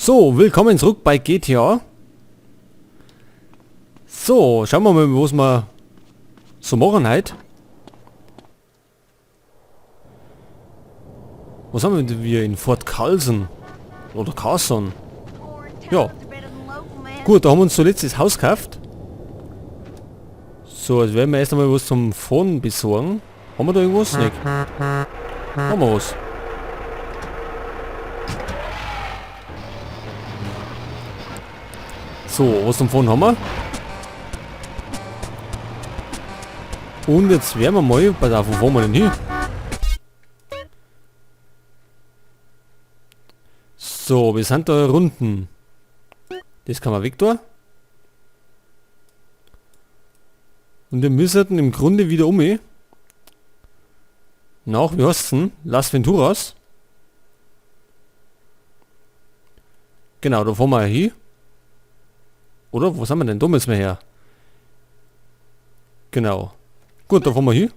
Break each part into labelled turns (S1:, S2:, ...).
S1: So, willkommen zurück bei GTA. So, schauen wir mal, was wir so machen heute. Was haben wir denn hier in Fort Carlson? Oder Carson? Ja. Gut, da haben wir uns zuletzt das Haus gekauft. So, jetzt werden wir erst einmal was zum Fahren besorgen. Haben wir da irgendwas? Nicht. Haben wir was. So, was zum Fahren haben wir? Und jetzt werden wir mal, pass auf, wo fahren wir denn hin? So, wir sind da unten. Das kann man weg da. Und wir müssen im Grunde wieder um. Nach, wie heißt's denn? Las Venturas. Genau, da fahren wir hin. Oder? Wo sind wir denn? Da müssen wir her. Genau. Gut, da fahren wir hin.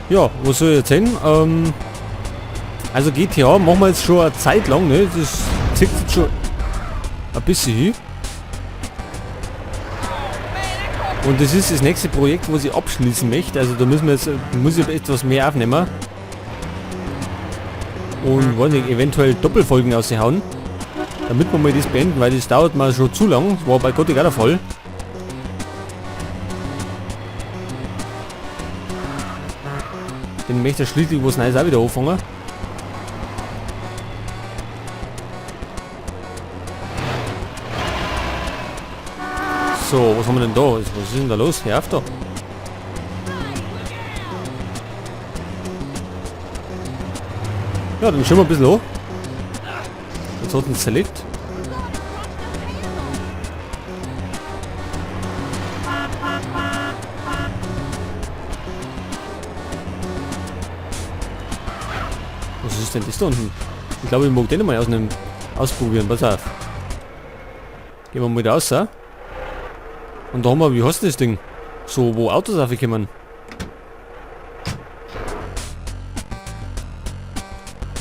S1: Ja, was soll ich erzählen? GTA machen wir jetzt schon eine Zeit lang, ne? Das zieht jetzt schon ein bisschen hin. Und das ist das nächste Projekt, was ich abschließen möchte. Also da müssen wir jetzt, muss ich etwas mehr aufnehmen. Und wollen nicht, eventuell Doppelfolgen raushauen. Damit wir mal das beenden, weil das dauert mal schon zu lang. Das war bei Gothic auch der Fall. Den möchte ich schließlich was Neues auch wieder anfangen. So, was haben wir denn da? Was ist denn da los? Hör auf da. Ja, dann schauen wir ein bisschen an. Jetzt hat uns zerlegt. Was ist denn das da unten? Ich glaube, ich mag den mal ausprobieren. Pass auf. Gehen wir mal da raus. Und da haben wir, wie heißt denn das Ding? So, wo Autos raufkommen.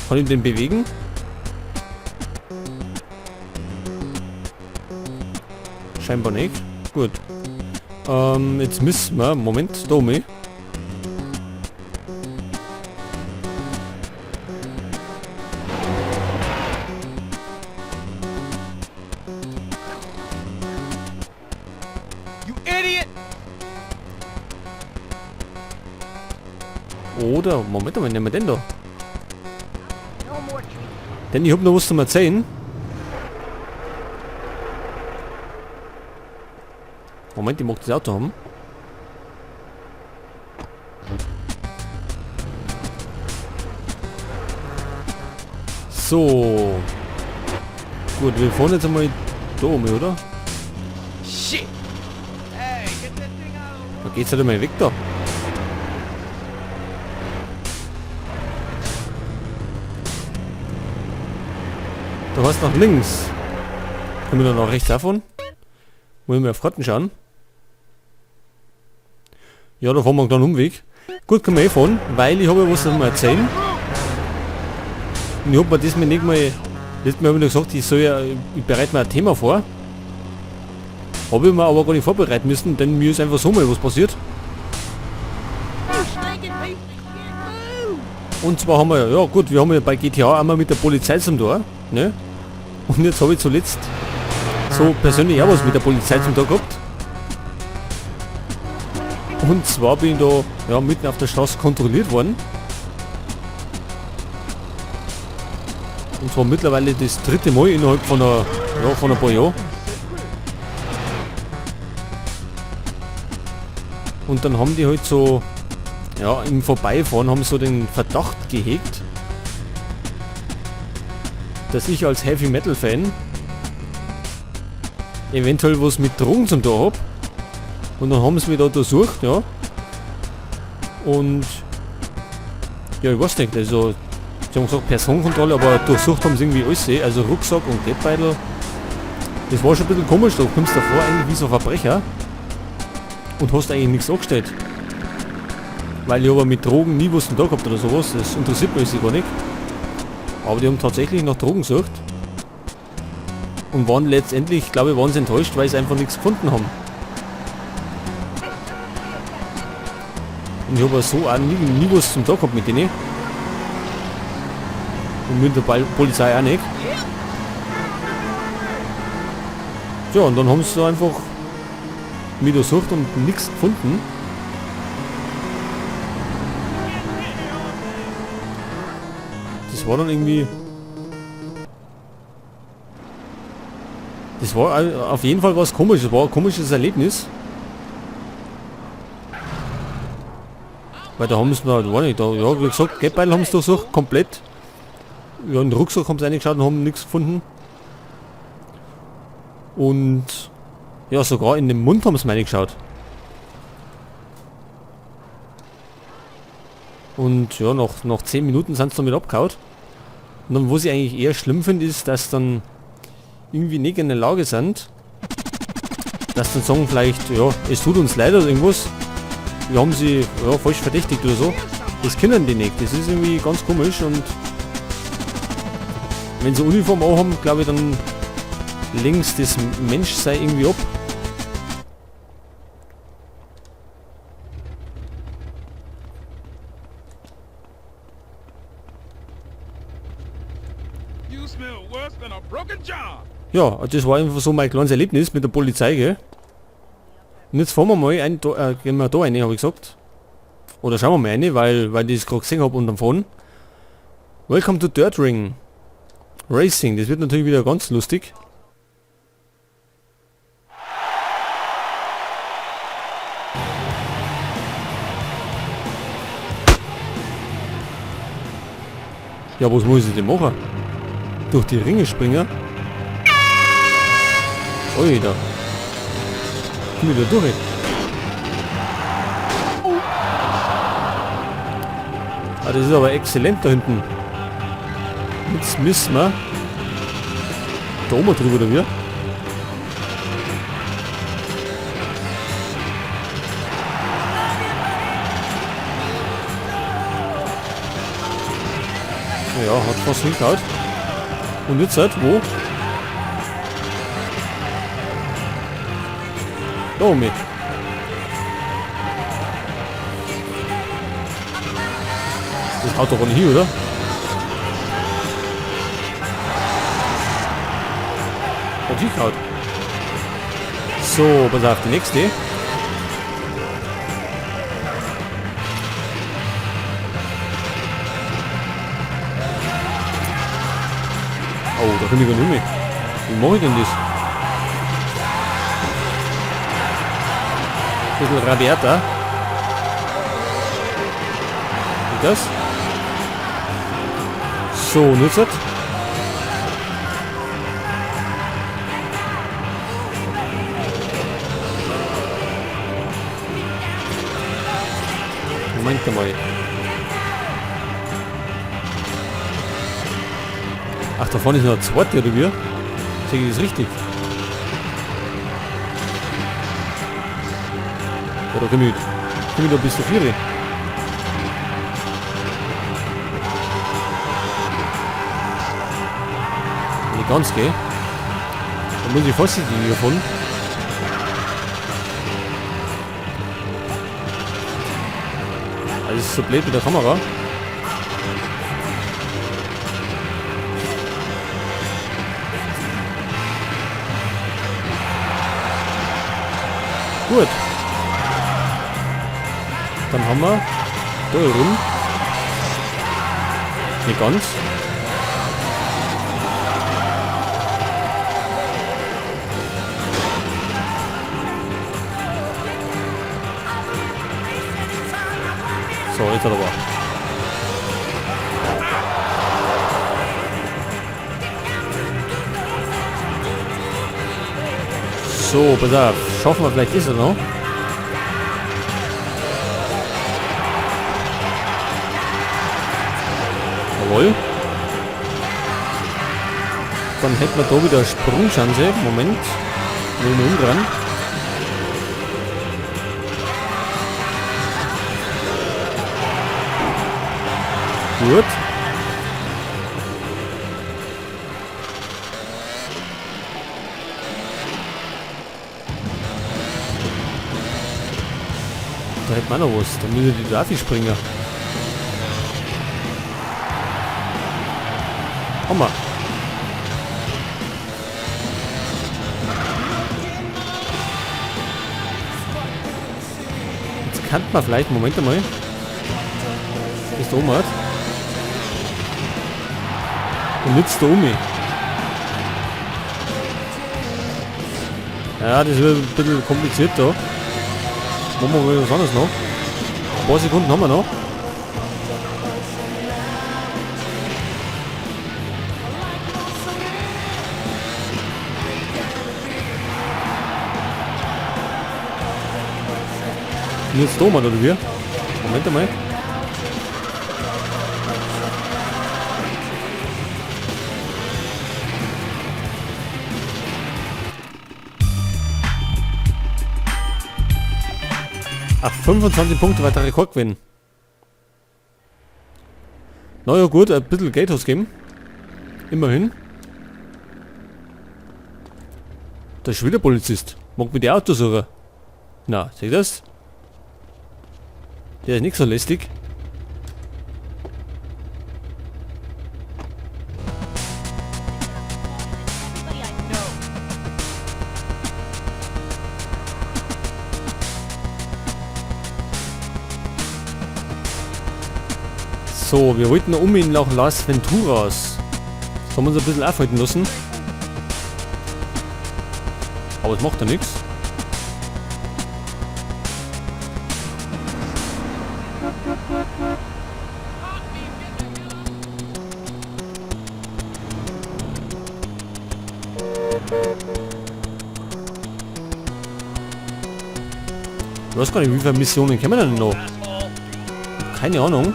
S1: Kann ich den bewegen? Scheinbar nicht. Gut. Jetzt müssen wir... Moment, da oben.
S2: You idiot!
S1: Oder, Moment mal, nehmen wir den da. Denn ich hab noch was zum Erzählen. Moment, ich mag das Auto haben. So. Gut, wir fahren jetzt einmal da oben, oder?
S2: Shit. Hey, get that thing out of the
S1: Da geht's halt einmal weg da. Du hast nach links. Können wir da noch rechts davon? Wollen wir auf Karten schauen? Ja, da fahren wir einen kleinen Umweg. Gut, können wir eh fahren, weil ich habe ja was zum Erzählen. Und ich hab mir das mir nicht mal... Letztes Mal hab ich noch gesagt, ich soll ja, ich bereite mir ein Thema vor. Hab ich mir aber gar nicht vorbereiten müssen, denn mir ist einfach so mal was passiert. Und zwar haben wir, ja gut, wir haben ja bei GTA einmal mit der Polizei zum Tor, ne? Und jetzt habe ich zuletzt so persönlich auch was mit der Polizei zum Tor gehabt. Und zwar bin ich da, ja, mitten auf der Straße kontrolliert worden. Und zwar mittlerweile das dritte Mal innerhalb von einer, ja, von ein paar Jahren. Und dann haben die halt so, ja, im Vorbeifahren haben so den Verdacht gehegt, dass ich als Heavy Metal Fan eventuell was mit Drogen zum Tor hab. Und dann haben sie mich da untersucht, ja. Und ja, ich weiß nicht, also sie haben gesagt Personenkontrolle, aber durchsucht haben sie irgendwie alles, also Rucksack und Geldbeutel. Das war schon ein bisschen komisch, da kommst du davor eigentlich wie so ein Verbrecher und hast eigentlich nichts angestellt. Weil ich aber mit Drogen nie was zum Tag gehabt oder sowas, das interessiert mich gar nicht. Aber die haben tatsächlich nach Drogen gesucht. Und waren letztendlich, glaube ich, waren sie enttäuscht, weil sie einfach nichts gefunden haben. Und ich habe so auch nie was zum Tag gehabt mit denen. Und mit der Polizei auch nicht. Ja, und dann haben sie einfach mich durchsucht und nichts gefunden. Das war dann irgendwie... Das war auf jeden Fall was komisches. Das war ein komisches Erlebnis. Weil da haben sie, da war nicht, da, ja, wie gesagt, Geldbeutel haben sie durchsucht, komplett. Ja, in den Rucksack haben sie reingeschaut und haben nichts gefunden. Und ja, sogar in den Mund haben sie reingeschaut. Und ja, nach 10 Minuten sind sie damit abgehauen. Und dann, was ich eigentlich eher schlimm finde, ist, dass dann irgendwie nicht in der Lage sind, dass dann sagen vielleicht, ja, es tut uns leid oder irgendwas. Wir haben sie, ja, falsch verdächtigt oder so. Das können die nicht. Das ist irgendwie ganz komisch und wenn sie Uniform auch haben, glaube ich, dann links das Menschsein irgendwie ab. Ja, das war einfach so mein kleines Erlebnis mit der Polizei, gell? Und jetzt fahren wir mal ein, da, gehen wir da rein, hab ich gesagt. Oder schauen wir mal rein, weil ich das gerade gesehen hab unterm Phone. Welcome to Dirt Ring Racing, das wird natürlich wieder ganz lustig. Ja, was muss ich denn machen? Durch die Ringe springen? Ui, da. Komm wieder durch. Ah, das ist aber exzellent da hinten. Jetzt müssen wir da oben drüber, oder wie? Ja, hat fast hingehauen. Und jetzt halt, wo? Da oben. Das haut doch nicht hin, oder? Hat hingehauen. So, pass auf, die nächste. Oh, da komm ich gar nicht mehr. Wie mach ich denn das? Ein bisschen rabiater. Und das? So, und jetzt? Moment mal. Ach, da vorne ist noch ein zweiter, oder wie? Sehe ich das richtig? Ja, da komm ich da bis zu 4. Nicht ganz, gell? Da muss ich vorsichtig davon. Alles ist so blöd mit der Kamera. Gut. Dann haben wir da rum. Nicht ganz. So, jetzt hat er aber. So, pass auf. Schaffen wir vielleicht ist er noch. Jawohl. Dann hätten wir da wieder Sprungchance. Moment. Nur mal umdrehen. Gut. hätten wir auch noch was. Da müssen die da springen. Hammer. Jetzt kann man vielleicht, Moment einmal, bis da oben hat. Und jetzt da oben. Ja, das wird ein bisschen kompliziert da. Machen wir mal was anderes noch. Ein paar Sekunden haben wir noch. Und jetzt da mal, oder wie? Moment einmal. Ach, 25 Punkte weiter Rekordgewinn. Naja gut, ein bisschen Geld ausgeben. Immerhin. Da ist schon wieder Polizist. Mag mit die Autosucher. Na, seht ihr das? Der ist nicht so lästig. So, wir wollten um ihn nach Las Venturas. Das haben wir uns ein bisschen aufhalten lassen. Aber es macht ja nichts. Ich weiß gar nicht, wie viele Missionen kennen wir denn noch? Keine Ahnung.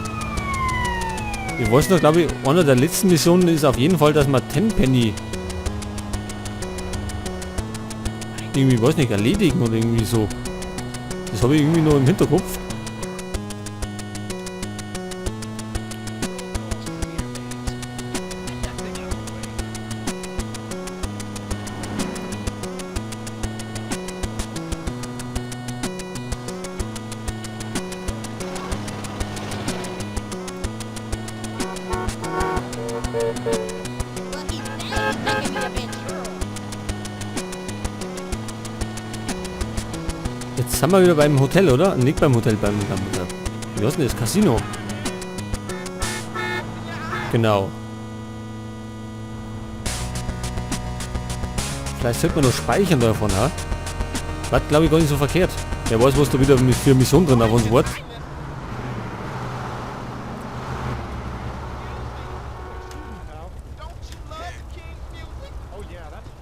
S1: Ich weiß noch, glaube ich, einer der letzten Missionen ist auf jeden Fall, dass man Tenpenny irgendwie, weiß nicht, erledigen oder irgendwie so. Das habe ich irgendwie noch im Hinterkopf. Jetzt sind wir wieder beim Hotel, oder? Nicht beim Hotel, beim wie heißt denn das? Casino. Genau. Vielleicht sollte man noch speichern davon, ha? War, glaube ich, gar nicht so verkehrt. Wer weiß, was da wieder für Mission drin auf uns wartet.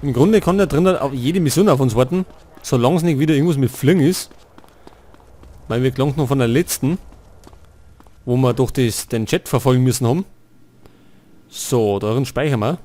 S1: Im Grunde kann da drin auf jede Mission auf uns warten, solange es nicht wieder irgendwas mit Fliegen ist. Weil wir gelangt noch von der letzten, wo wir durch den Chat verfolgen müssen haben. So, darin speichern wir.